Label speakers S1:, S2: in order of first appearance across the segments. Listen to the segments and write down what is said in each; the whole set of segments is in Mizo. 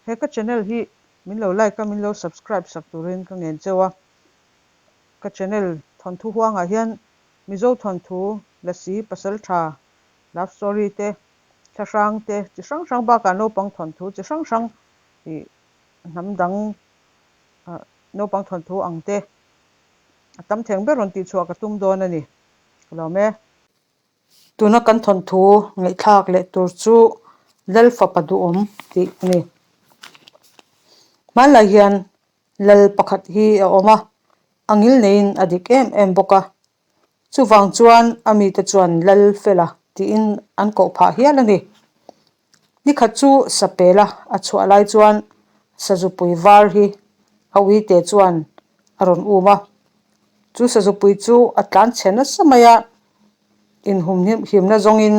S1: He ka channel hi min lo like a, min lo subscribe sak turin ka ngen cheu a. Ka channel thawnthu huangah hian Mizo thawnthu, Lasi, Pasaltha, Love story te, thlahrang te chi hrang hrang bakah naupang thawnthu chi hrang hrang ih hnam dang naupang thawnthu ang te a tam theng ber rawn tihchhuah ka tum dawn a ni. Ka lawm e. Tuna kan thawnthu ngaihthlak leh tur chu Lal fapa duhawm tih a ni. Hmanlai hian Lal pakhat hi a awm a, a ngil neiin a dik em em bawk a. Chuvang chuan a mite chuan Lal Fela tiin an koh phah hial a ni. Nikhat chu Sapela a chhuah lai chuan Sazupui var hi a uite chuan a rawn um a. Chu Sazupui chu a tlan chhe nasa mai a, inhumhimna zawngin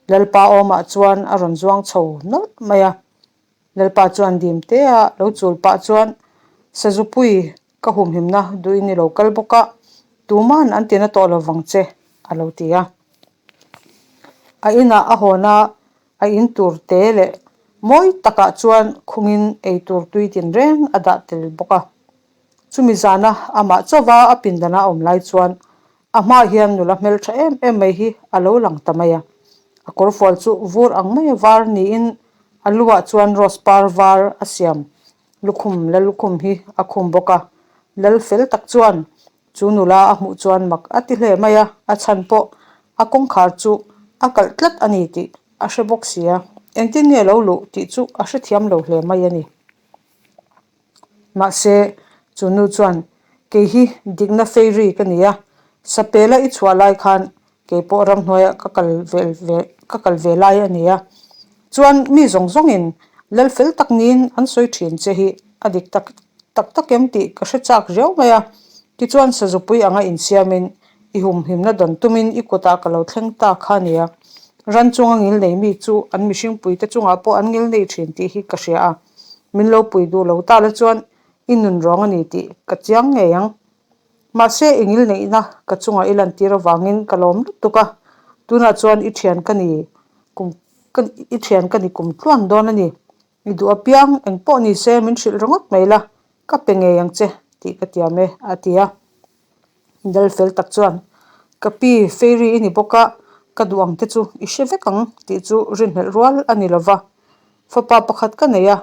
S1: Lalpa awmah chuan a rawn zuang chho nawlh mai a. Lalpa chuan dim tea lo chul pah chuan Sazupui ka humhimna duhin i lo kal bawk a, tuman an tina tawh lo vang che, a lo ti a. A inah a hawn a, a in tur te leh mawi takah chuan khungin ei tur tui tinreng a dah tel bawk a. Chumi zana amah chauva a pindana a awm lai chuan a hmaah hian nula hmeltha em em mai hi a lo lang ta mai a. A kawrfual chu vur ang maia var niin a luah chuan rose par var a siam Lukhum la lukhum hi a khum bawk a, lal fel tak chuan chu nula a hmuh chuan mak a ti hle mai a, a chhan pawh a kawngkhar chu a kalh tlat a ni tih a hre bawk si a, engtin nge lo luh tih chu a hrethiam lo hle mai a ni. Mahse, chu nu chuan kei hi dikna fairy ka ni a, sapela i chhuah lai khan Kei pawh ramhnuaiah ka kal vel ve ka kal ve lai a ni a, chuan mi zawng zawngin lal fel tak niin an sawi thin che hi a dik tak tak tak em tih ka hre chak riau mai a, tichuan sazupui anga insiamin i humhimna dawn tumin i kutah ka lo thleng ta kha a ni a, ran chunga ngil nei mi chu an mihringpuite chungah pawh an ngil nei thin tih hi ka hria a, min lo pui duh lo ta la chuan i nun rawng a ni tih ka chiang ngei ang. Mahse, i ngil neihna ka chungah i lantir avangin ka lawm lutuk a, tunah chuan i thian ka ni kum ka i thian ka ni kum tluan dawn a ni. I duh apiang eng pawh ni se min hrilh ringawt mai la, ka pe ngei ang che tih ka tiam e, a ti a. Dal fel tak chuan, Ka pi, Fairy i ni bawk a, ka duh ang te chu i hre vek ang tih chu rinhlelh rual a ni lova. Fapa pakhat ka nei a,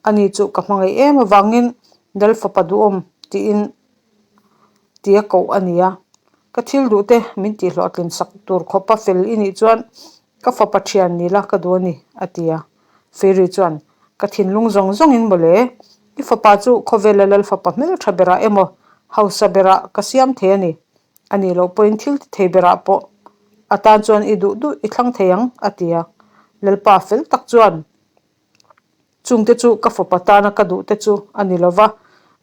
S1: Ani chu ka hmangaih em avangin Lal fapa duhawm tiin tia koh a ni a. Ka thil duh te min tihhlawhtlin sak tur khawpa fel i nih chuan ka fapa thian ni la ka duh a ni, a ti a. Fairy chuan, Ka thinlung zawng zawngin mawle, i fapa chu khawvela Lal fapa hmeltha berah emaw hausa berah ka siam thei a ni. A nih loh pawhin thil ti thei berah pawh atan chuan i duh duh i thlang thei ang, a ti a. Lalpa fel tak chuan Chungte chu ka fapa tana ka duhte chu a ni lo va,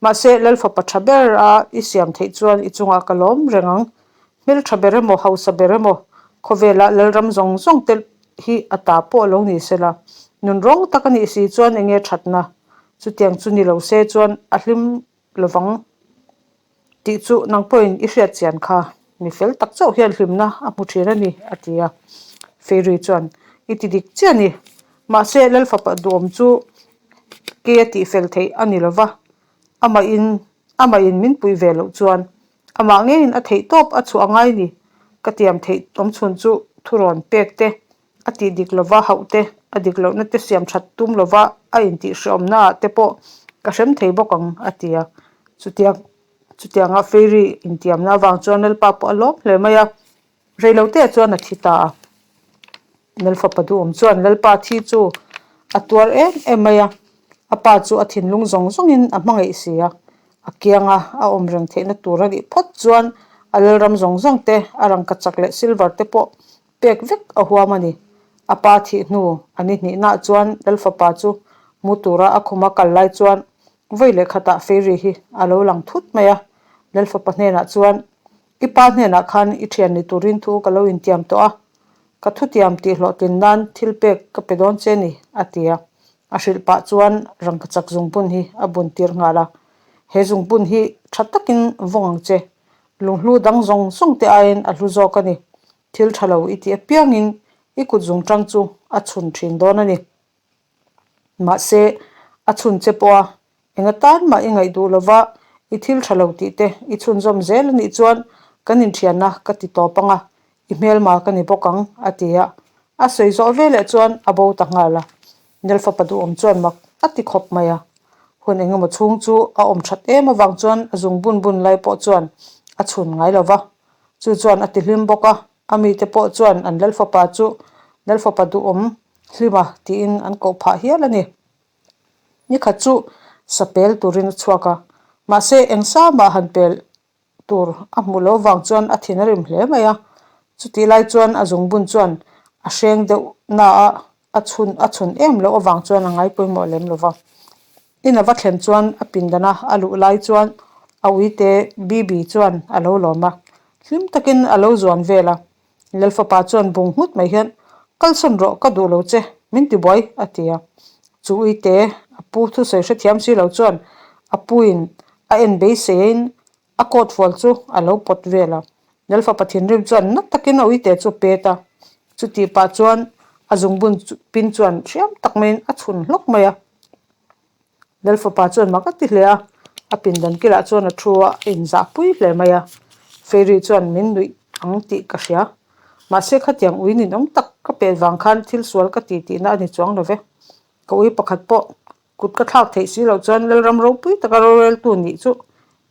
S1: mahse Lal fapa tha ber a i siam theih chuan i chungah ka lawm reng ang. Hmel tha ber emaw, hausa ber emaw, khawvela Lalram zawng zawng te hi a ta pawh lo ni sela, nun rawng tak a nih si chuan enge thatna? Chutiang chu ni lo se chuan a hlim lovang tih chu nang pawhin i hriat chian kha mi fel tak chauh hian hlimna a hmu thin a ni, a ti a. Fairy chuan, I ti dik chiah a ni. Mahse, Lalfapa duhawm chu kei a tihfel theih a ni lova, amahin amahin min puih ve loh chuan amah ngeiin a theih tawp a chhuah ngai ni. Ka tiam theih awmchhun chu thurawn pek te A tih dik lova hauh te, a dik lohna te siam that tum lova a intih hreawmna ah te pawh ka hrem thei bawk ang, a ti a. Chutiang chutianga Fairy intiamna avang chuan Lalpa pawh a lawm hle mai a, reilote chuan a thi ta a. Lalfapa duhawm chuan Lalpa thi chu a tuar em em mai a, a pa chu a thinlung zawng zawngin a hmangaih si a, a kianga a awm reng theihna tur a nih phawt chuan a Lalram zawng zawng te, a rangkachak leh silver te pawh Pek vek a huam a ni. A pa thih hnu a ni hnihnaah chuan Lal fapa chu mu tura a khuma kal lai chuan vawi leh khatah Fairy hi a lo lang thut mai a. Lal fapa hnenah chuan, I pa hnenah khan i thian ni turin thu ka lo intiam tawh a, ka thutiam tih hlawhtlin nan thil pek ka pe dawn che ni, a ti a. A hrilh pah chuan rangkachak zungbun hi a bun tir nghal a. He zungbun hi tha takin vawng ang che, lunghlu dang zawng zawng te aiin a hlu zawk a ni. Thil tha lo i tih apiangin i kut zungtang chu a chhun thin dawn a ni. Mahse, A chhun che pawh a, eng atan mah i ngaih duh lova i thil tha lo tih te i chhunzawm zel a nih chuan kan inthianna ka ti tawp ang a, i hmelma ka ni bawk ang, a ti a. A sawi zawh veleh chuan a bo ta nghal a. Nelfapa duhawm chuan mak a ti khawp mai a. Hun engemaw chhung chu a awm that em avang chuan a zung bun bun lai pawh chuan a chhun ngai lo va. Chu chuan a ti hlim bawk a, a mite pawh chuan an Lalfapa chu Lalfapa duhawm hlima tiin an koh phah hial a ni. Nikhat chu sa pel turin a chhuak a, mahse eng sa mah han pel tur a hmuh loh vang chuan a thin a rim hle mai a. Chutih lai chuan a zungbun chuan a hreng deuh na a, a chhun a chhun em loh avang chuan a ngai pawimawh lem lo va. In a va thlen chuan a pindana a luh lai chuan a uite Bibi chuan a lo lawm a, hlim takin a lo zuan vel a. Lalfapa chuan bung nghut mai hian, Kalsawn rawh, ka duh lo che, min ti buai, a ti a. Chu uite a pu thusawi hrethiam si lo chuan a puin a en beiseiin a coat fual chu a lo pawt vel a. Lalfapa thinrim chuan na takin a uite chu a pet a. Chutih pah chuan a zungbun pin chuan hriam tak maiin a chhun hlawk mai a. Lalfapa chuan mak a ti hle a, a pindan kilah chuan a thu a, a inzahpui hle mai a. Fairy chuan min nuih ang tih ka hria. Mahse khatiang ui ninawm tak ka pet vang khan thil sual ka ti tihna a ni chuang lo ve. Ka ui pakhat pawh kut ka thlak theih si loh chuan Lalram ropui taka roreltu nih chu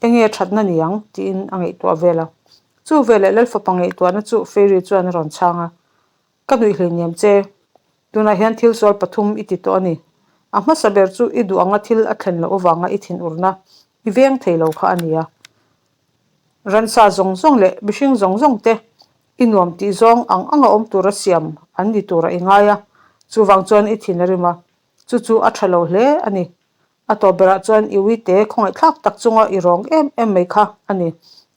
S1: enge thatna ni ang tiin a ngaihtuah vel a. Chu veleh Lalfapa ngaihtuahna chu Fairy chuan a rawn chhang a. Ka nuih hleinem che. Tunah hian thil sual pathum i ti tawh a ni. A hmasa ber chu i duh anga thil a thlen loh avanga i thinurna i veng thei lo kha a ni a. Ransa zawng zawng leh mihring zawng zawng te i nuam tih zawng ang anga awm tura siam an ni tura i ngai a, chuvang chuan i thin a rim a. Chu chu a tha lo hle a ni. A tawp berah chuan i uite khawngaihthlak tak chunga i rawng em em mai kha a ni.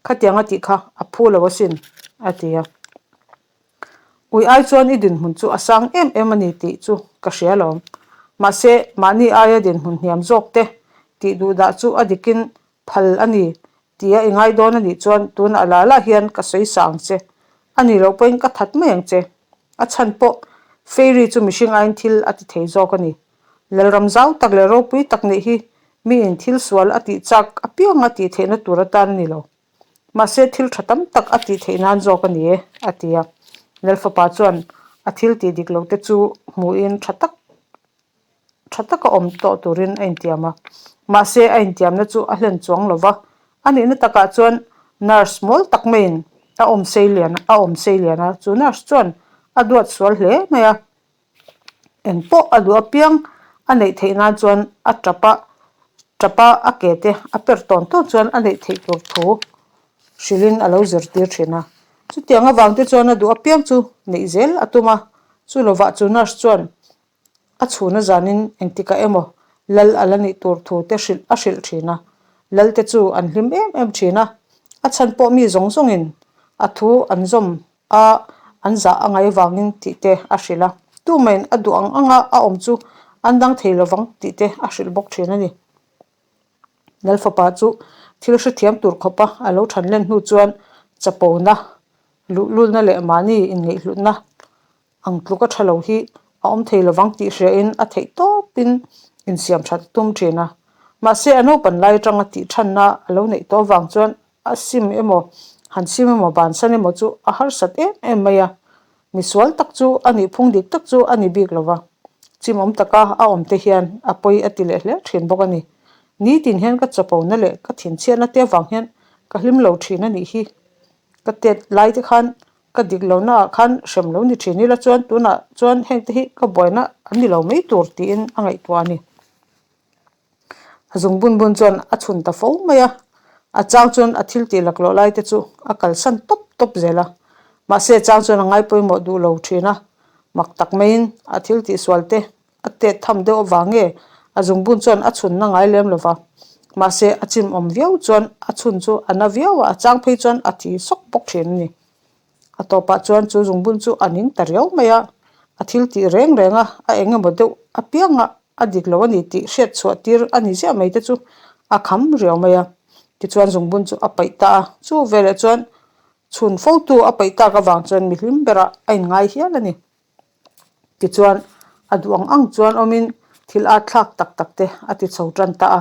S1: Khatiang a tih kha a phu lo asin, a ti a. Ui ai chuan i dinhmun chu a sang em em a ni tih chu ka hria alawm. Mahse, mahni aia dinhmun hniam zawk te tih duh dah chu a dikin phal a ni tia i ngai dawn a nih chuan tunah la la hian ka sawi sa ang che. A nih loh pawhin ka that mai ang che. A chhan pawh Fairy chu mihring aiin thil a ti thei zawk a ni. Lalram zau tak leh ropui tak nih hi miin thil sual a tih chak apianga tih theihna tur atan a ni lo. Mahse thil tha tam tak a tih theih nan zawk a ni e, a ti a. Lalfapa chuan a thil tih dik lo te chu hmuhin tha tak tha taka awm tawh turin a intiam a. Mahse a intiamna chu a hlen chuang lo va, a nihna takah chuan nurse mawl tak maiin a awm sei lian a awm sei lian a, chu nurse chuan a duat sual hle mai a. Eng pawh a duh apiang a neih theih nan chuan a tap a, tap a a ke te a per tawn tawn chuan a neih theih tur thu hrilhin a lo zirtir thin a. Chutiang avang te chuan a duh apiang chu neih zel a tum a, chu lovah chu nurse chuan a chhuna zanin engtikah emaw lal a la nih tur thu te hrilh a hrilh thin a. Lal te chu an hlim em em thin a, a chhan pawh mi zawng zawngin a thu an zawm a, an zah a ngai vangin tih te a hrilh a. Tumahin a duh ang anga a awm chu an dang thei lovang tih te a hrilh bawk thin a ni. Lalfapa chu thil hrethiam tur khawpa a lo than len hnu chuan chapona, luhlulna leh mahni inngeihhlutna ang tluk a tha lo hi a awm thei lovang tih hriain a theih tawpin insiam that a tum thin a. Mahse a naupan lai atanga tih thanna a lo neih tawh avang chuan A sim emaw, han sim emaw, bansan emaw chu a harsat em em mai a. Misual tak chu a nih phung dik tak chu a ni bik lo va. Chimawm taka a awm te hian a pawi a ti leh hle thin bawk a ni. Nitin hian ka chapona leh ka thinchhiatna te avang hian ka hlim lo thin a nih hi. Ka tet lai te khan ka dik lohna ah khan hrem lo ni thin ila chuan tunah chuan heng te hi ka buaina an ni lo mai tur tiin a ngaihtuah a ni. A zung bun bun chuan a chhun ta fo mai a, a chang chuan a thil tih laklawh lai te chu a kalsan tawp tawp zel a. Mahse a chang chuan a ngai pawimawh duh lo thin a, mak tak maiin a thil tih sual te a tet tham deuh avang nge a zung bun chuan a chhun na ngai lem lo va. Mahse a chim awm viau chuan a chhun chu a na viau a, a chang phei chuan a thi sawk bawk thin a ni. A tawpah chuan chu zungbun chu a ning ta riau mai a, a thil tih reng reng a, a eng emaw deuh apianga a dik lo a ni tih hriat chhuah tir a ni ziah mai te chu a kham riau mai a. Tichuan zungbun chu a paih ta a, chu veleh chuan chhun fotu a paih tak avang chuan mihlim berah a inngai hial a ni. Tichuan a duh ang ang chuan awmin. Thil at thlak tak tak te a ti chho tan ta a.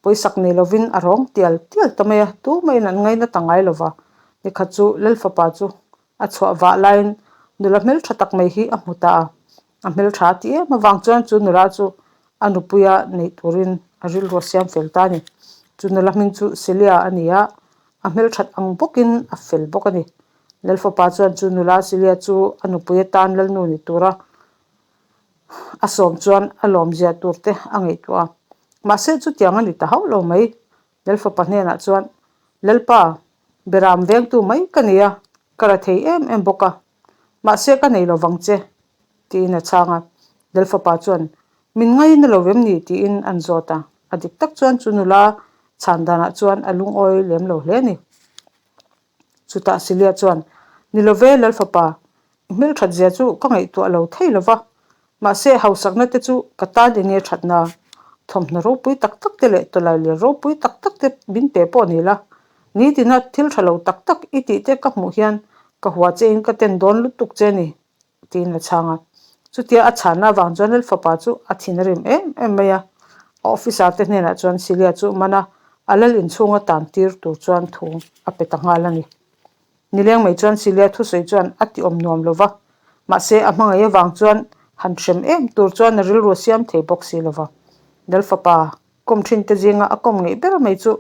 S1: Pawisak nei lovin a rawng tial tial ta mai a, tumahin an ngaina ta ngai lova. Nikhat chu Lalfapa chu a chhuah vah laiin nula hmeltha tak mai hi a hmu ta a. A hmeltha a ti em avang chuan chu nula chu a nupuia neih turin a rilru a siam fel ta a ni. Chu nula hming chu Celia a ni a, a hmelthat ang bawkin a fel bawk a ni. Lalfapa chuan chu nula Celia chu a nupui atan lalnu ni tura a sawm chuan a lawmzia tur te a ngaihtuah a. Mahse chutiang a ni ta hauh lo mai. Lalfapa hnenah chuan, Lalpa, beram vengtu mai ka ni a, ka ra thei em em bawk a. Mahse ka nei lo vang che, tiin a chhang a. Lalfapa chuan, Min ngaina lo vem ni? tiin an zawt a. A dik tak chuan chu nula chhan danah chuan a lungawi lem lo hle a ni. Chutah Silia chuan, Ni lo ve, Lalfapa, i hmelthat zia chu ka ngaihtuah lo thei lo va. Mahse, hausakna te chu ka tan eng nge thatna? Thawmhnaw ropui tak tak te leh tawlai lir ropui tak tak te min pe pawh ni la. Nitina thil tha lo tak tak i tih te ka hmuh hian ka hua chein ka ten dawn lutuk che ni, tiin a chhang a. Chutia a chhanna avang chuan Lalfapa chu a thin a rim em em mai a. A officer te hnenah chuan Celia chu man a, a lal inchhunga tan tir tur chuan thu a pe ta nghal a ni. Nileng mai chuan Celia thusawi chuan a ti awm nuam lo va, mahse a hmangaih avang chuan han hrem em tur chuan a rilru a siam thei bawk si lo va. Lalfapa kawm thin te zinga a kawm ngeih ber mai chu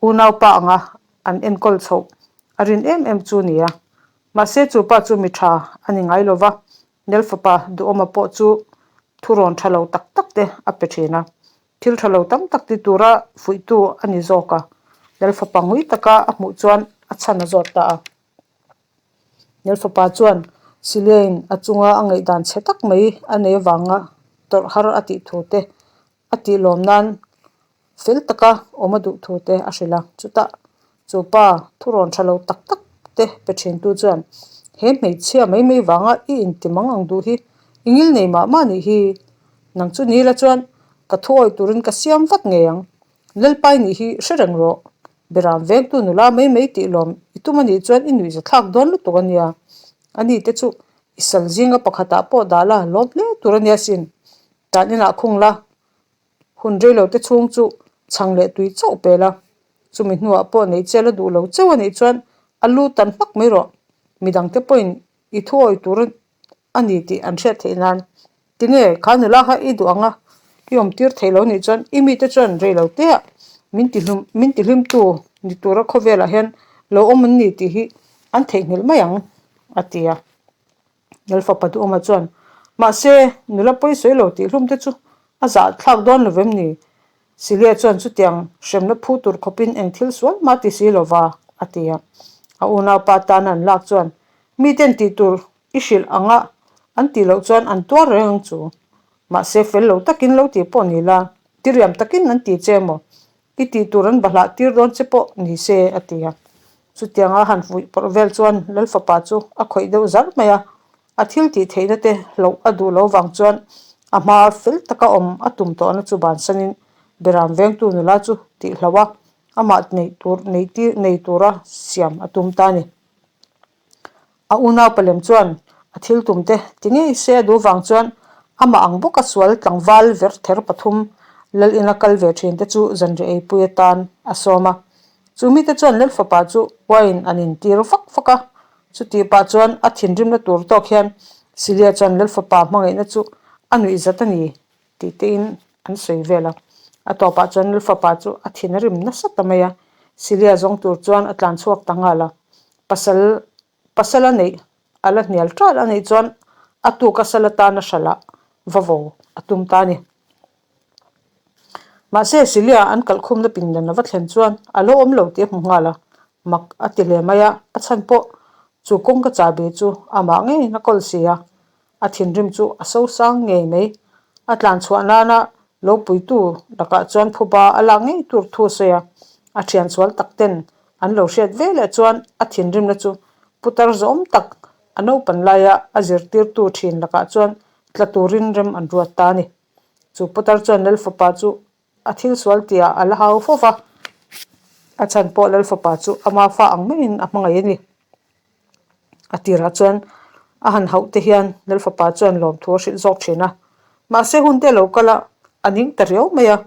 S1: unaupa anga an enkawl chhoh a rin em em chu ni a. Mahse chu pa chu mi tha a ni ngai lo va, Nelfapa duhawma pawh chu thurawn tha lo tak tak te a pe thin a, thil tha lo tam tak ti tura fuihtu a ni zawk a. Nelfapa ngui taka a hmuh chuan a chhan a zawt ta a. Nelfapa chuan Silein a chunga a ngaihdan chhe tak mai a nei avanga tawrh har a tih thu te a tih lawm nan fel taka awm a duh thu te a hrilh a. Chutah chu pa thurawn tha lo tak tak te pe thin tu chuan he hmeichhia mai mai vanga i inti mang ang duh hi i ngil nei mah mah nih hi. Nang chu ni la chuan ka thu awih turin ka siam vat ngei ang. Lalpai nih hi hre reng rawh. Beram vengtu nula mai mai tih lawm i tum anih chuan i nuihza thlak dawn lutuk a nia. Ani te chu i sal zinga pakhatah pawh dah la lawm hle tur a nia sin. Tan inah khung la, hun rei lo te chhung chu chhang leh tui chauh pel a, chumi hnuah pawh nei che la duh lo chauh a nih chuan a lu tan hmak mai rawh. Midangte pawhin i thu awih tur a ni tih an hriat theih nan tinge kha nula kha i duh ang a, i awm tir theih lo nih chuan i mite chuan rei lo teah min ti hlum min ti hlimtu ni tura khawvelah hian lo awm an ni tih hi an theihnghilh mai ang a ti a. Lalfapa Duhawma chuan, Mahse, nula pawi sawi lo tih hlum te chu a zah thlak dawn lo vem ni? Silia chuan chutiang hremna phu tur khawpin eng thil sual mah ti si lo va, a ti a. A unaupa tana an lak chuan, Miten tih tur i hrilh ang a, an tih loh chuan an tuar reng ang chu. Mahse, fel lo takin lo tih pawh ni la, tiriam takin an ti che emaw? I tih tur an bahlah tir dawn che pawh ni se, a ti a. Chutianga han fuih pawrh vel chuan Lalfapa chu a khawih deuh zar mai a, a thil tih theihna te hloh a duh lo vang chuan a hmaa fel taka awm a tum tawhna chu bansanin Beram vengtu nula chu tih hloh a, amah neih tur nei tir nei tura siam a tum ta a ni. A unau palem chuan a thil tum te ti ngei se a duh vang chuan amah ang bawka sual tlangval ver ther pathum lal ina kal ve thin te chu zanriah eipui atan a sawm a. Chu mite chuan lal fapa chu wine an intir vak vak a, chutih pah chuan a thinrimna tur tawk hian Silia chuan lal fapa hmangaihna chu a nuih zat a ni tih tein an sawi vel a. A tawpah chuan lal fapa chu a thin a rim nasa ta mai a, Silia zawng tur chuan a tlan chhuak ta nghal a. Pasal pasal a neih a la hnial ṭal a nih chuan a tuk a sal atan a hralh ah va vo a tum ta a ni. Mahse Silia an kalhkhumna pindan a va thlen chuan a lo awm lo tih a hmu nghal a, mak a ti hle mai a, a chhan pawh chu kawngka chahbi chu amah ngeiin a kawl si a, A thinrim chu a sosang ngei mai. A tlan chhuah nana lo puitu lakah chuan phuba a lak ngei tur thu a sawi a. A thian sual tak ten an lo hriat ve leh chuan a thinrimna chu putar zawm tak a naupan laia a zirtirtu thin lakah chuan tla turin rem an ruat ta a ni. Chu putar chuan Lalfapa chu a thil sual tihah a la hau fo va, a chhan pawh Lal fapa chu ama fa ang maiin a hmangaih a ni. A tirah chuan a han hauh te hian Lal fapa chuan lawmthu a hrilh zawk thin a, mahse hun te a lo kal a. a ning ta riau mai a,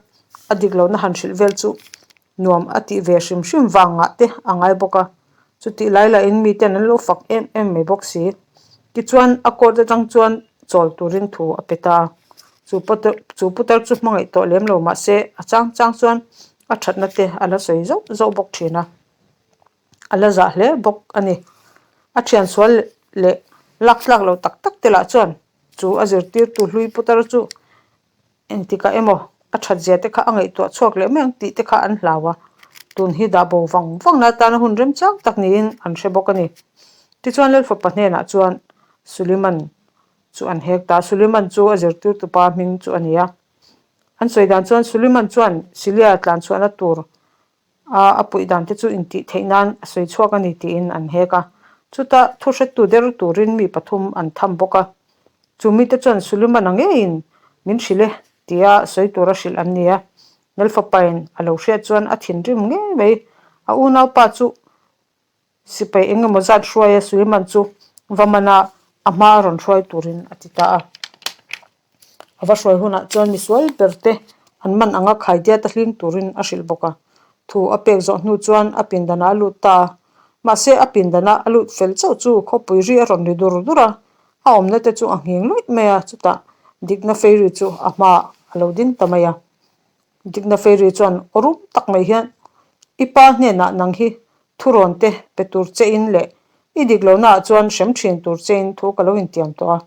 S1: a dik lohna han hrilh vel chu nuam a tih ve hrim hrim vangah te a ngai bawk a, chutih lai lahin miten an lo fak em em mai bawk si. Tichuan a court atang chuan chawl turin thu a pe ta a, chu putar chu putar chu hmangaih tawh lem lo mahse a chang chang chuan a thatna te a la sawi zauh zauh bawk thin a, a la zah hle bawk a ni. A thian sual leh lak tlak lo tak tak te lah chuan chu a zirtirtu hlui putar chu Engtikah emaw a that zia te kha a ngaihtuah chhuak leh mai ang tih te kha an hlau a, tun hi dah bo vang vang na atana hun remchang tak niin an hre bawk a ni. Tichuan Lalfapa hnenah chuan Suliman chu an hek ta a, Suliman chu a zirtirtupa hming chu a ni a. An sawi dan chuan Suliman chuan Silia tlanchhuahna tur a a puih dan te chu intih theih nan a sawi chhuak a ni tiin an hek a. Chutah thu hrettu der turin mi pathum an tham bawk a. Chu mite chuan Sulimana ngeiin min hrilh e tia sawi tura hrilh an ni a. Lalfapain a lo hriat chuan a thinrim ngei mai. A unaupa chu Sipai eng emaw zat hruaia Suleiman chu va man a, a hma a rawn hruai turin a ti ta a. A va hruai hunah chuan misual ber te an man anga khaidiat a hling turin a hrilh bawk a. Thu a pek zawh hnu chuan a pindanah a lut ta a. Mahse a pindana a lut fel chauh chu khawpui ri a rawn ri dur dur a, a awmna te chu a nghing luih mai a, chutah dikna fei ri chu a hmaah a lo ding ta mai a. Dikna Fairy chuan aw rum tak mai hian, I pa hnenah nang hi thurawn te pe tur che in leh i dik lohnaah chuan hrem thin tur che in thu ka lo intiam tawh a.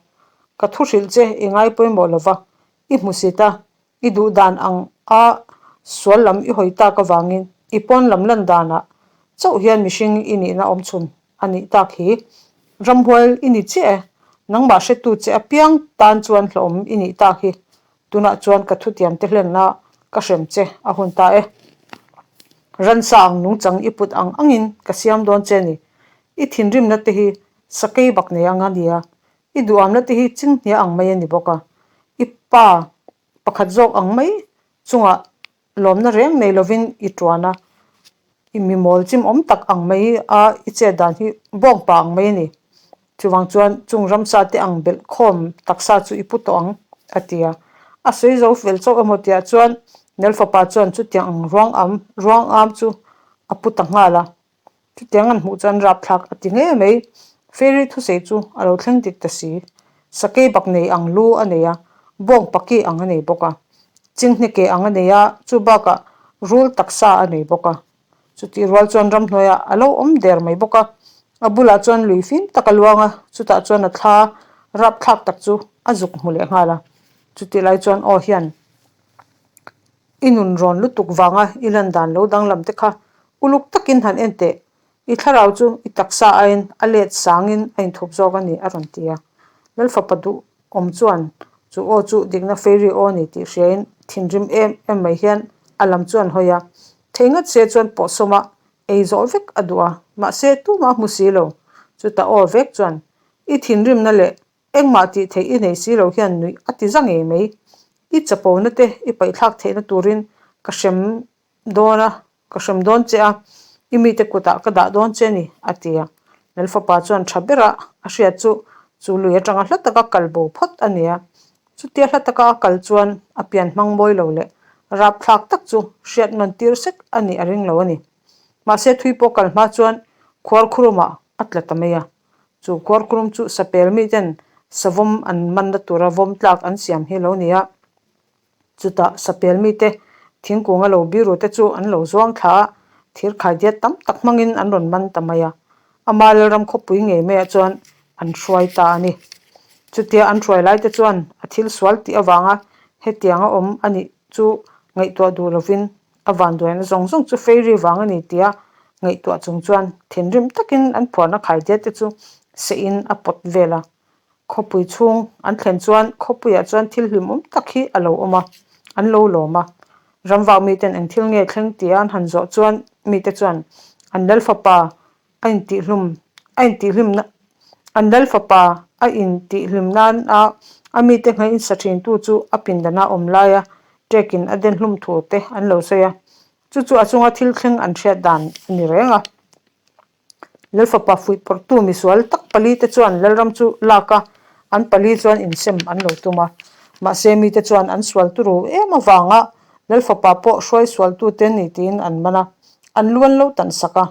S1: Ka thu hrilh che i ngai pawimawh lova, i hmusit a, i duh dan ang a sual lam i hawi tak avangin i pawn lam lan danah chauh hian mihring i nihna awm chhun a nih tak hi. Ramhual i ni chiah e, nangmah hretu che apiang tan chuan hlawhawm i nih tak hi. Tunah chuan ka thutiam te hlenna ka hrem che a hun ta e. Ransa ang nungchang i put ang angin ka siam dawn che ni. I thinrimna te hi sakei bak nei ang a nia, i duhamna te hi chinghnia ang mai a ni bawk a. I pa pakhat zawk ang mai chungah Lawmna reng nei lovin i tuan a, i mi mawl chim awm tak ang mai a i chet dan hi bawngpa ang mai a ni. Chuvang chuan chung ramsa te ang belh khawm taksa chu i pu tawh ang, a ti a. A sawi zo fel chauh emaw tihah chuan Nelfapa chuan chutiang ang ruang am ruang am chu a pu ta nghal a. Chutiang an hmuh chuan rapthlak a ti ngei mai. Fairy thusei chu a lo thleng dik ta si. Sakei bak nei ang lu a nei a, bawng paki ang a nei bawk a. Chinghne ke ang a nei a, chu bakah rul taksa a nei bawk a. Chutih rual chuan ramhnuaiah a lo awm der mai bawk a. A bulah chuan lui fim tak a luang a, chutah chuan a thla rapthlak tak chu a zuk hmu leh nghal a. Chutih lai chuan aw hian I nun rawn lutuk vanga i lan dan lo danglam te kha uluk takin han en teh. I thlarau chu i taksa aiin a let sangin a inthup zawk a ni, a rawn ti a. Lalfapa duh awm chuan chu aw chu dikna fairy aw a ni tih hriain thinrim em em mai hian a lam chu an hawi a. Thei ngat se chuan pawhsawma ei zawh vek a duh a, mahse tumah a hmu si lo. Chutah aw vek chuan i thinrimna leh Engmah tih theih i nei si lo hian nuih a ti za ngei mai. I chapona te i paihthlak theihna turin ka hrem dawn a, ka hrem dawn che a, i mite kutah ka dah dawn che a ni, a ti a. Lalfapa chuan tha bera a hriat chu chu lui atanga hla taka kal bo phawt a ni a. Chutia hla taka a kal chuan a pian hmang mawi lo leh rapthlak tak chu hriat nawn tir sek a nih a ring lo a ni. Mahse thui pawh kal hma chuan khuarkhurumah a tla ta mai a. Chu khuarkhurum chu sapel miten savawm an manna tura vawm tlak an siam hi lo ni a. Chutah sapel mite thingkung a lo biru te chu an lo zuang thla a, thir khaidiat tam tak hmangin an rawn man ta mai a. Ama Lalram khawpui ngei maiah chuan an hruai ta a ni. Chutia an hruai lai te chuan a thil sual tih avanga hetiang a awm a nih chu ngaihtuah duh lovin A vanduaina zawng zawng chu Fairy vang a ni tia ngaihtuah chung chuan thinrim takin an phuarna khaidiat te chu seihin a pawt vel a. Khawpui chhung an thlen chuan khawpuiah chuan thil hlimawm tak hi a lo awm a, an lo lawm a. Ramvak miten eng thil nge thleng tia an han zawh chuan mite chuan an lal fapa a intihhlum a intihhlimna an lal fapa a intihhlim nan a a mite nghain sa thin tu chu a pindana awm laia ṭekin a den hlum thu te an lo sawi a, chu chu a chunga thil thleng an hriat dan a ni reng a. Lal fapa fuihpawrhtu misual tak pali te chuan Lalram chu lak a, an pali chuan insem an lo tum a. Mahse mite chuan an sual turu em avanga Lal fapa pawh hruai sualtute ni tiin an man a, an lu an lo tan sak a.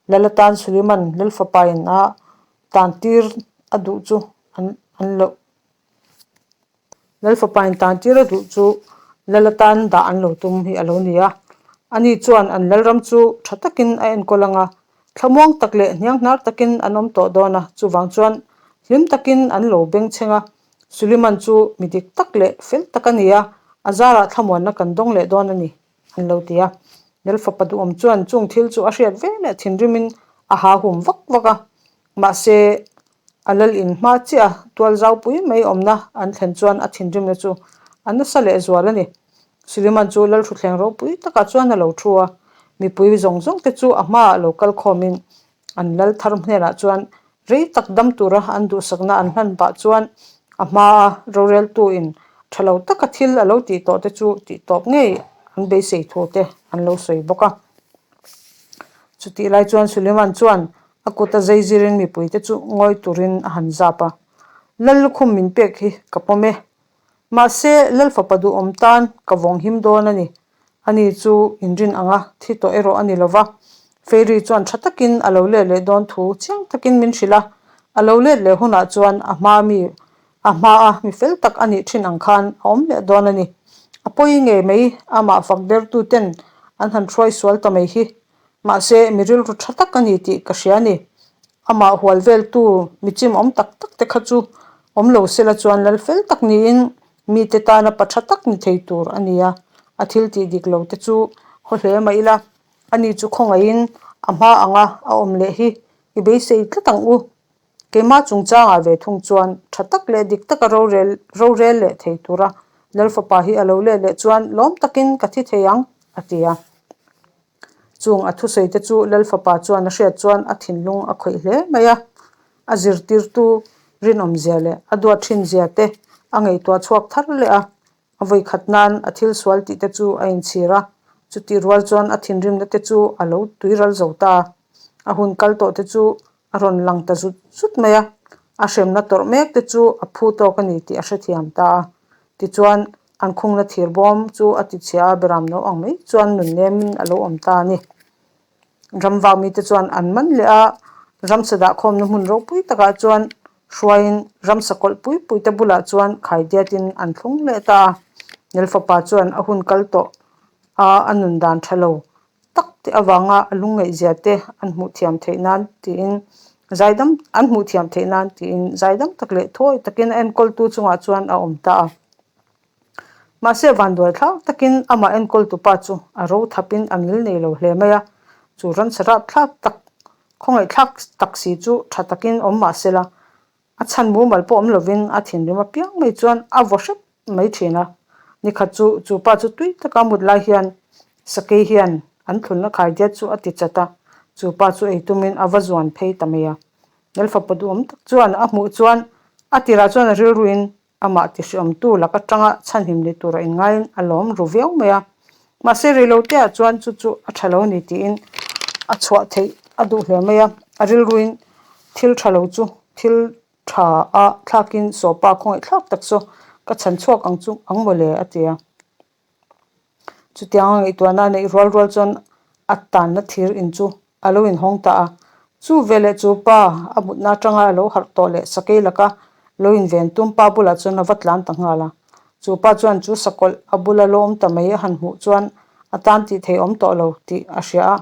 S1: Lal atan Suliman Lal fapain a tantir a duh chu an an lo Lal fapain tantir a duh chu Lal atan dah an lo tum hi a lo ni a. Ani chuan an Lalram chu tha takin a enkawl ang a, thlamuang tak leh hnianghnar takin an awm tawh dawn a, chuvang chuan hlim takin an lo bengchheng a. Suliman chu mi dik tak leh fel tak a ni a, a zarah thlamuanna kan dawng leh dawn a ni, an lo ti a. Lal fapa duhawm chuan chung thil chu a hriat ve leh thinrimin a ha hum vak vak a. Mahse, a lal in hma chiah a tual zaupui mai awmna an thlen chuan a thinrimna chu a nasa leh zual a ni. Suliman chu lal thuthleng ropui takah chuan a lo thu a, mipui zawng zawng te chu a hmaah lo kal khawmin An lal thar hnenah chuan rei tak dam tura an duhsakna an hlan pah chuan a hmaa roreltuin tha lo taka thil a lo tih tawh te chu tih tawp ngei an beisei thu te an lo sawi bawk a. Chutih lai chuan Suleiman chuan a kut a zai zirin mipuite chu ngawi turin a han zap a, Lal lukhum min pek hi ka pawm e. Mahse, lal fapa duhawm tan ka vawng him dawn a ni. Ani chu inrin anga thi tawh erawh a ni lo va, Fairy chuan tha takin a lo let leh dawn thu chiang takin min hrilh a, a lo let leh hunah chuan a hma mi a hma a mi fel tak a nih thin ang khan a awm leh dawn a ni. A pawi ngei mai amah fak bertu ten an han hruai sual ta mai hi. Mahse, mi rilru tha tak a ni tih ka hria a ni. Amah hual veltu mi chim awm tak tak te kha chu awm lo sela chuan lal fel tak niin Mite tana pa tha tak ni thei tur a ni a, a thil tih dik lo te chu haw hle mah ila, ani chu khawngaihin a hma anga a awm leh hi i beisei tlat ang u. Keimah chungchangah ve thung chuan tha tak leh dik taka rorel rorel leh thei tura Lal fapa hi a lo let leh chuan lawm takin ka thi thei ang, a ti a. Chung a thusawi te chu Lal fapa chuan a hriat chuan a thinlung a khawih hle mai a, a zirtirtu rinawmzia leh a duat thinzia te a ngaihtuah chhuak thar leh a, a vawikhat nan a thil sual tih te chu a inchhir a, chutih rual chuan a thinrimna te chu a lo tuiral zo ta a, a hun kal tawh te chu a rawn lang ta zut zut mai a, a hremna tawrh mek te chu a phu tawk a ni tih a hrethiam ta a, tichuan an khungna thir bawm chu a ti chhia a, beram no ang mai chuan nun nemin a lo awm ta a ni. Ram vak mite chuan an man leh a, ramsa dahkhawmna hmun ropui takah chuan hruaiin ramsa kawlh pui pui te bulah chuan khaidiatin an thlung leh ta a, Nelfapa chuan a hun kal tawh a, a nun dan tha lo tak te avanga a lungngaihzia te an hmuh thiam theih nan tiin zaidam an hmuh thiam theih nan tiin zaidam tak leh thawi takin a enkawltu chungah chuan a awm ta a. Mahse vanduai thlak takin amah enkawltu pa chu a ro thapin a ngil nei lo hle mai a, chu ransa rapthlak tak khawngaihthlak tak si chu tha takin awm mahsela A chhan mumal pawh awm lovin a thinrim apiang mai chuan a vaw hrep mai thin a. Nikhat chu chu pa chu tui taka mut lai hian sakei hian an thlunna khaidiat chu a ti chat a, chu pa chu ei tumin a va zuan phei ta mai a. Nelfapa duhawm tak chuan a hmuh chuan a tirah chuan a rilruin Amah tihriawmtu lak atanga chhanhim ni tura inngaiin a lawm ru viau mai a. Mahse reiloteah chuan chu chu a tha lo ni tiin a chhuah theih a duh hle mai a. A rilruin thil tha lo chu thil tha a thlakin sawpa khawngaihthlak tak chu ka chhan chhuak ang chu ang mawle a ti a. Chutianga ngaihtuahna a neih rual rual chuan a tanna thir in chu a lo inhawng ta a. Chu veleh chu pa a mutna atanga a lo harh tawh leh sakei laka lo inven tum pa bulah chuan a va tlan ta nghal a. Chu pa chuan chu sakawlh a bula lo awm ta mai a han hmuh chuan a tan tih thei awm tawh lo tih a hria a.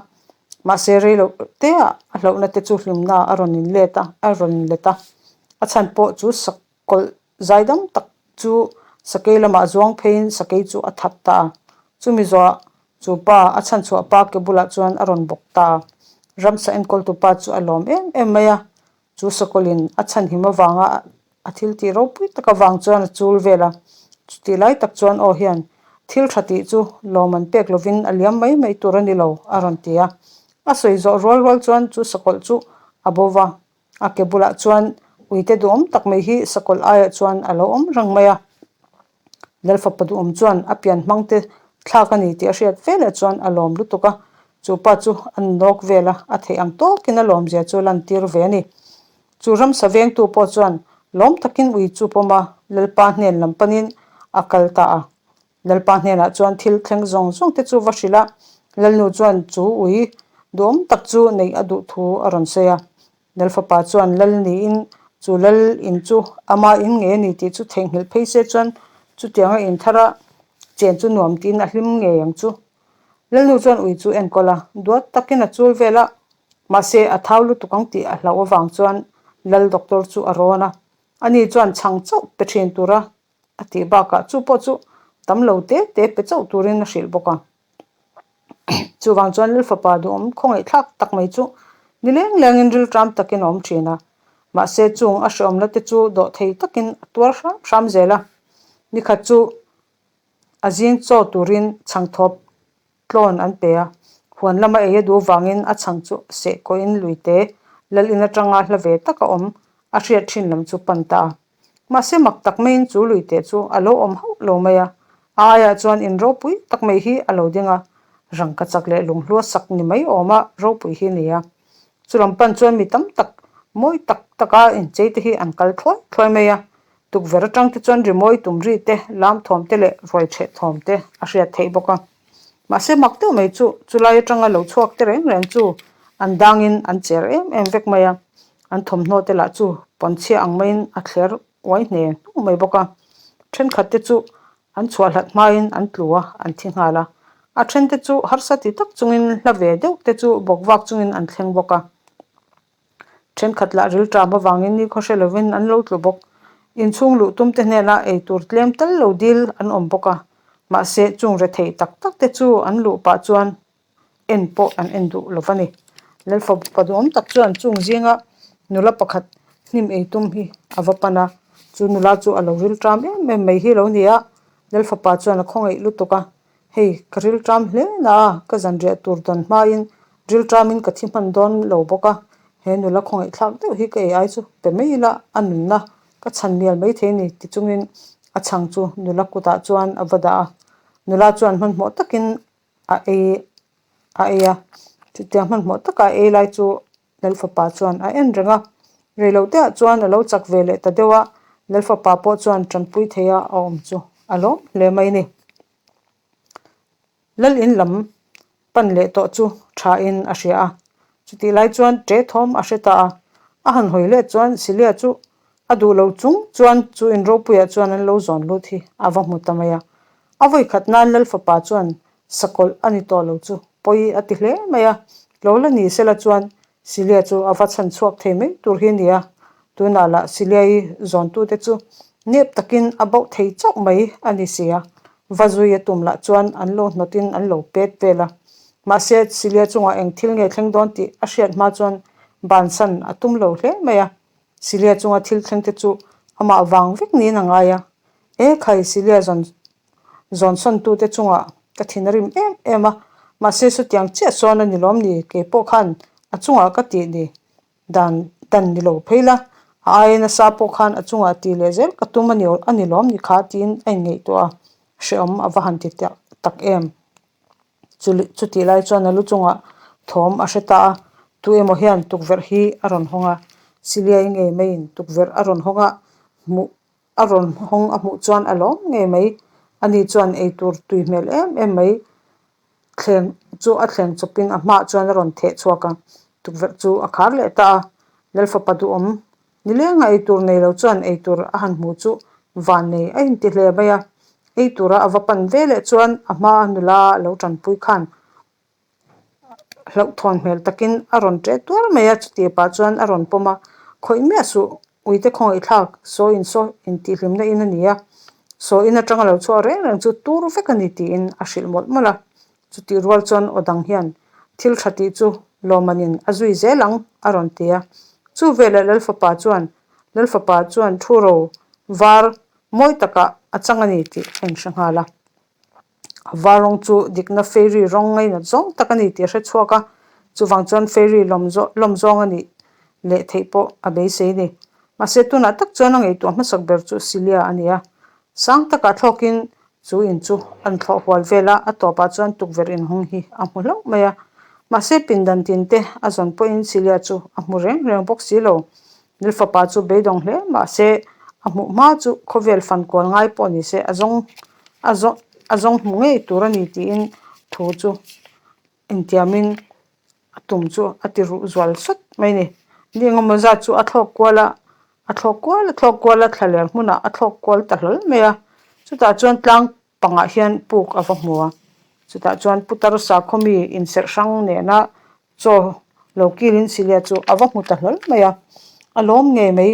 S1: Mahse rei loh teah a hlauhna te chu hlimna a rawn inlet a, a rawn inlet a. A chhan pawh chu sakawlh Zaidam tak chu sakei lamah zuang pheiin sakei chu a that ta a. Chumi zawhah chu pa a chhanchhuah pa ke bulah chuan a rawn bawk ta a. Ramsa enkawltu pa chu a lawm em em mai a. Chu sakawlhin a chhanhim avanga a thil tih ropui tak avang chuan a chul vel a. Chutih lai tak chuan aw hian thil tha tih chu lawm an pek lovin a liam mai mai tur a ni lo a rawn ti a. A sawi zawh rual rual chuan chu sakawlh chu a bo va. A ke bulah chuan uite duhawm tak mai hi sakawlh aiah chuan a lo awm reng mai a. Lalfapa duhawm chuan a pian hmang te thlak a ni tih a hriat veleh chuan a lawm lutuk a, chu pa chu a nawk vel a, a theih ang tawkin a lawmzia chu a lantir ve a ni. Chu ramsa vengtu pawh chuan lawm takin ui chu pawm a, Lalpa hnen lam panin a kal ta a. Lalpa hnenah chuan thil thleng zawng zawng te chu va hrilh a, Lalnu chuan chu ui duhawm tak chu neih a duh thu a rawn sawi a. Lalfapa chuan lal niin chu lal in chu ama in ngei a ni tih chu theihnghilh phei se chuan chutianga in thara chen chu nuam tiin a hlim ngei ang chu. Lalnu chuan ui chu enkawl a, duat takin a chul vel a, mahse a thau lutuk ang tih a hlauh avang chuan lal doctor chu a rawn a, ani chuan chhang chauh pe thin tura a tih bakah chu pawh chu tam lo te te pe chauh turin a hrilh bawk a. Chuvang chuan Lal fapa duhawm khawngaih thlak tak mai chu ni leng lengin rilṭam takin a awm ṭhin a, mahse chung a hrehawmna te chu dawh thei takin a tuar hram hram zel a. Nikhat chu a zing chaw turin chhangthawp tlawn an pe a, huan lama ei a duh vangin a chhang chu seh kawhin luite lal in atanga hla ve taka awm a hriat thin lam chu pan ta a. Mahse mak tak maiin chu luite chu a lo awm hauh lo mai a, a aiah chuan in ropui tak mai hi a lo ding a, rangka chak leh lunghlua sak ni mai awma ropui hi a ni a. Chu lam pan chuan mi tam tak mawi tak taka inchei te hi an kal thluai thluai mai a, tukverh atang te chuan rimawi tum ri te, lam thawm te leh ruai chheh thawm te a hriat theih bawk a. Mahse mak deuh mai chu chulai atanga lo chhuak te reng reng chu an dangin an cher em em vek mai a, an thawmhnaw te lah chu pawnchhia ang maiin a thler uai hne hnuh mai bawk a. Thenkhat te chu An chhuah hlat hmain an tlu a, an thi nghal a. A thente chu harsa ti tak chungin hla ve deuh te chu bawk vak chungin an thleng bawk a. Thenkhat lah rilṭam avangin ni khaw hre lovin an lo tlu bawk. Inchhung luh tum te hnenah ei tur tlem tal lo dil an awm bawk a. Mahse, chung rethei tak tak te chu an luh pah chuan en pawh an en duh lo va ni. Lalfapa duhawm tak chuan chung zinga nula pakhat hnim ei tum hi a va pan a, chu nula chu a lo rilṭam em em mai hi lo ni a, Lalfapa chuan a khawngaih lutuk a, Hei, ka rilṭam hle na a, ka zanriah tur dawn hmain rilṭamin ka thi hman dawn lo bawk a, he nula khawngaih thlak deuh hi ka ei ai chu pe mai ila a nunna ka chhan mial maithei a ni ti chungin a chhang chu nula kutah chuan a va dah a, nula chuan hmanhmawh takin a ei a ei a, chutiang hmanhmawh taka a ei lai chu Lalfapa chuan a en reng a, reiloteah chuan a lo chak ve leh ta deuh a, Lalfapa pawh chuan tanpui theia a awm chu a lawm hle mai a ni. Lal in lam pan leh tawh chu thain a hria a, chutih lai chuan ṭe thawm a hre ta a, a han hawi let chuan Silia chu a duh lo chung chuan chu in ropuiah chuan an lo zawn lut hi a va hmu ta mai a, A vawi khat nan Lalfapa chuan sakawlh a ni tawh lo chu pawi a ti hle mai a, lo la ni sela chuan Silia chu a va chhan chhuak thei mai tur hi a ni a, tunah lah Silia-i zawntute chu nep takin a bauh thei chauh mai a ni si a, va zui a tum lah chuan an lo hnawtin an lo pet vel a, mahse Silia chungah eng thil nge thleng dawn tih a hriat hma chuan bansan a tum lo hle mai a, Silia chunga thil thlengte chu amah vang vek niin a ngai a, E khai, Silia zawn zawnsawntute chungah ka thin a rim em em a, mahse chutiang chiah sawn a ni lawm ni, kei pawh khan a chungah ka tih ni dan dan ni lo phei la, a aia nasa pawh khan a chungah tih leh zel ka tum a ni a ni lawm ni kha tiin a inngaihtuah a, hrehawm a va han ti tak em. Chutih lai chuan a lu chungah thawm a hre ta a, tu emaw hian tukverh hi a rawn hawng a, Silia i ngei maiin tukverh a rawn hawng a, hmuh A rawn hawng a hmuh chuan a lawm ngei mai. Ani chuan eitur tui hmel em em mai thleng chu a thleng chawpin a hmaah chuan a rawn theh chhuak a, tukverh chu a khar leh ta a. Lalfapa duhawm nilenga eitur nei lo chuan eitur a han hmu chu van nei a inti hle mai a. Eitura a va pan ve leh chuan a hmaa nula a lo tanpui khan Hlauhthawn hmel takin a rawn ṭeh tuar mai a, chutih pah chuan a rawn pawm a, Khawih miah suh, uite khawngaih thlak, saw in saw intihhlimna in a ni a, saw in aṭanga lo chhuah reng reng chu tur vek a ni tiin a hrilh mawlh mawlh a. Chutih rual chuan aw dang hian thil ṭha tih chu lawmanin a zui zel ang a rawn ti a. Chu veleh Lalfapa chuan Lalfapa chuan thu ro var mawi takah a chang a ni tih a inhre nghal a. A var rawng chu dikna fairy rawng ngainat zawng tak a ni tih a hre chhuak a, chuvang chuan fairy lawm lawm zawng a nih leh theih pawh a beisei a ni. Mahse tunah tak chuan a ngaihtuah hmasak ber chu Silia a ni a, sang takah thlawkin chu in chu an thlawh hual vel a, a tawpah chuan tukverh inhawng hi a hmu hlauh mai a. Mahse pindan tin te a zawn pawhin Silia chu a hmu reng reng bawk si lo. Nil fapa chu beidawng hle mahse. A hmuh hma chu khawvel fan kual ngai pawh ni se a zawng a zawng a zawng hmu ngei tur a ni tiin thu chu intiamin a tum chu a ti ruh zual sawt mai a ni. Ni engemaw zat chu a thlawk kual a, a thlawk kual a thlawk kual a thlaler hmunah a thlawk kual ta hlawl mai a, chutah chuan tlang pangah hian puk a va hmu a, chutah chuan putar sakhaw mi inserh hrang nena chaw lo kilin Silia chu a va hmu ta hlawl mai a, a lawm ngei mai.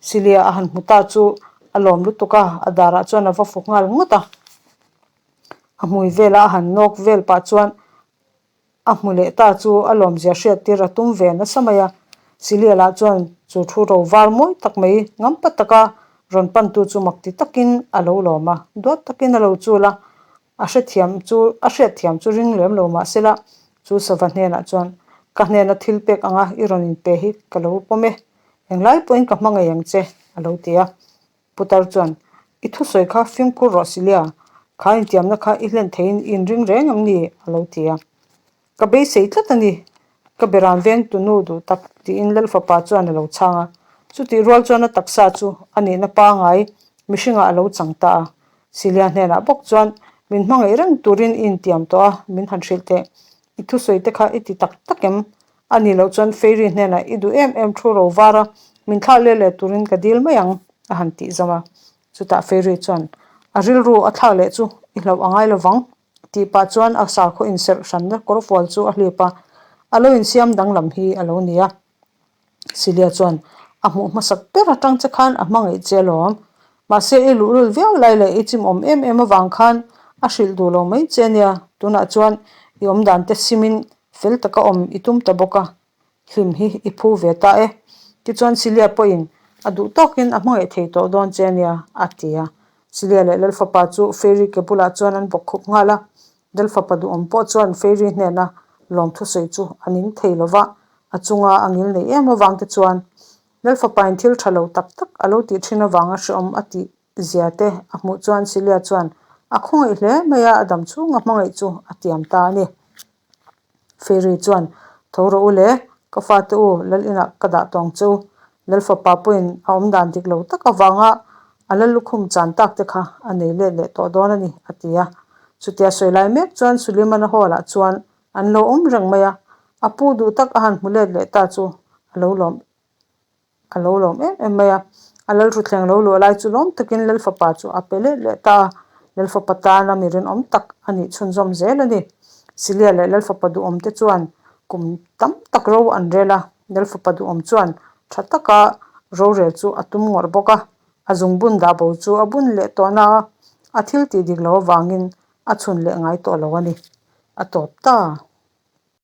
S1: Silia a han hmu ta chu a lawm lutuk a, a darah chuan a va fuk nghal ngawt a, a hmui vela a han nawk vel pah chuan A hmu leh ta chu a lawmzia hriattir a tum ve nasa mai a. Silia lah chuan chu thu ro var mawi tak mai ngampa taka rawn pantu chu mak ti takin a lo lawm a, duat takin a lo chul a, a hrethiam chu a hriatthiam chu ring lem lo mah sela chu sava hnenah chuan ka hnena thil pek anga i rawn inpe hi ka lo pawm e, englai pawhin ka hmangaih ang che a lo ti a. Putar chuan, I thusawi kha fimkhur rawh Silia, kha intiamna kha i hlen theiin i inring reng ang ni? a lo ti a. Ka beisei tlat a ni, ka beran veng tunu duh tak, tiin Lalfapa chuan a lo chhang a. Chutih rual chuan a taksa chu a nihna pangai mihringah a lo chang ta a. Silia hnenah bawk chuan, Min hmangaih reng turin i intiam tawh a, min han hrilh teh. I thusawi te kha i ti tak tak em? A nih loh chuan Fairy hnenah i duh em em thu ro var a, min thlah leh leh turin ka dil mai ang, a han tih zawm a. Chutah Fairy chuan, A rilru a thlak leh chu i hlauh a ngai lo vang, tih pah chuan a sakhaw inserh hranna kawrfual chu a hlip a, a lo insiam danglam hi a lo ni a. Celia chuan, A hmuh hmasak ber atang che khan a hmangaih che alawm. Mahse i luhlul viau lai leh i chimawm em em avang khan a hrilh duh lo mai che ania. Tunah chuan i awmdan te simin fel taka awm i tum ta bawk a, hlim hi i phu ve ta e. Tichuan Celia pawhin a duh tawkin a hmangaih thei tawh dawn che ania, a ti a. Celia leh Lalfapa chu Fairy ke bulah chuan an bawk khup nghal a. Lalfapa duhawm pawh chuan Fairy hnena lawmthusawi chu a ning thei lo va, a chunga a ngil nei em avang te chuan Lalfapain thil tha lo tak tak a lo tih thin avanga hrehawm a tih zia te a hmuh chuan Celia chuan a khawngaih hle mai a, a dam chhunga hmangaih chu a tiam ta a ni. Fairy chuan, Tho rawh u le, ka fate u, lal inah ka dah tawng che u. Lalfapa pawhin a awm dan dik lo tak avanga a lal lukhum chan tak te kha a nei let leh tawh dawn a ni, a ti a. Chutia sawi lai mek chuan Sulimana Hall-ah chuan An lo awm reng mai a, a pu duh tak a han hmu let leh ta chu a lo lawm a lo lawm em em mai a. A lalruthleng lo luah lai chu lawm takin Lalfapa chu a pe let leh ta a, Lalfapa tana mi rinawm tak a nih chhunzawm zel a ni. Silia leh Lalfapa duhawm te chuan kum tam tak ro an rel a, Lalfapa duhawm chuan tha taka rorel chu a tum ngawrh bawk a, a zungbun dah bo chu a bun leh tawhna a, a thil tih dik lo avangin a chhun leh ngai tawh lo a ni. A tawp ta.